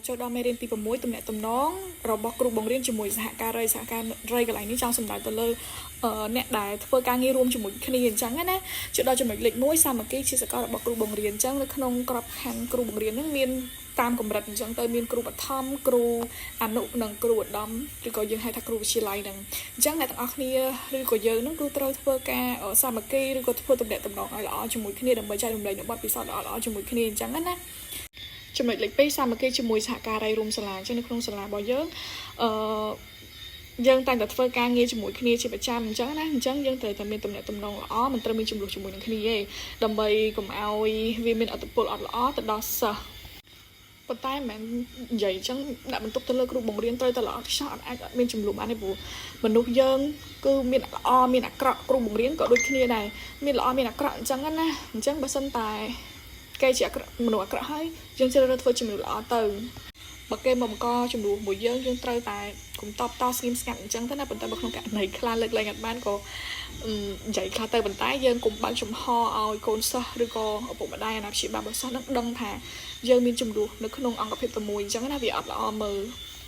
ចូលដល់មេរៀនទី6ទំនាក់ទំនងរបស់គ្រូបង្រៀនជាមួយសហការីសហការីកន្លែងនេះចង់សំដៅទៅលើអ្នកដែលធ្វើការងាររួមជាមួយគ្នាអញ្ចឹងណាចូលដល់ចំណុចលេខ1សាមគ្គីជាសកលរបស់គ្រូបង្រៀនអញ្ចឹងនៅក្នុងក្របខ័ណ្ឌគ្រូបង្រៀនហ្នឹងមានតាមកម្រិតអញ្ចឹងទៅមានគ្រូបឋមគ្រូអនុនិងគ្រូឧត្តមឬក៏យើងហៅថាគ្រូវិទ្យាល័យហ្នឹងអញ្ចឹងអ្នកទាំងអស់គ្នាឬក៏យើងហ្នឹងគឺត្រូវធ្វើការសាមគ្គីឬក៏ធ្វើទំនាក់ទំនងឲ្យល្អជាមួយគ្នាដើម្បីចែករំលែកនូវបទពិសោធន៍ល្អៗជាមួយគ្នាអញ្ចឹងណាចំណុចលេខ2សាមគ្គីជាមួយសហការីរួមសាលាអញ្ចឹងនៅក្នុងសាលារបស់យើងអឺយើងតែងតែធ្វើការងារជាមួយគ្នាជាប្រចាំអញ្ចឹងណាអញ្ចឹងយើងត្រូវតែមានទំនាក់ទំនងល្អមិនត្រូវមានជម្លោះជាមួយនឹងគ្នាទេដើម្បីកុំឲ្យវាមានឥទ្ធិពលអត់ល្អទៅដល់សិស្សប៉ុន្តែមិនមែននិយាយអញ្ចឹងដាក់បន្ទុកទៅលើគ្រូបង្រៀនត្រូវតែល្អខ្ចោះអត់អាចអត់មានជម្លោះបានទេព្រោះមនុស្សយើងគឺមានល្អមានអាក្រក់គ្រូបង្រៀនក៏ដូចគ្នាដែរមានល្អមានអាក្រក់អញ្ចឹងណាអញ្ចឹងបើសិនតែគេជាអាក្រក់មនុស្សអាក្រក់ហើយយើងជ្រើសរើសធ្វើជាមនុស្សល្អទៅបើគេមកបង្កជម្លោះមួយយើងយើងត្រូវតែកុំតបតស្ងៀមស្ងាត់អញ្ចឹងទៅណាប៉ុន្តែបើក្នុងករណីខ្លះលើកលែងអត់បានក៏និយាយខ្លះទៅប៉ុន្តែយើងកុំបើកចំហឲ្យកូនសិស្សឬក៏ឪពុកម្ដាយអាណាព្យាបាលរបស់សិស្សនឹងដឹងថាយើងមានជម្លោះនៅក្នុងអង្គភាពតែមួយអញ្ចឹងណាវាអត់ល្អមើល។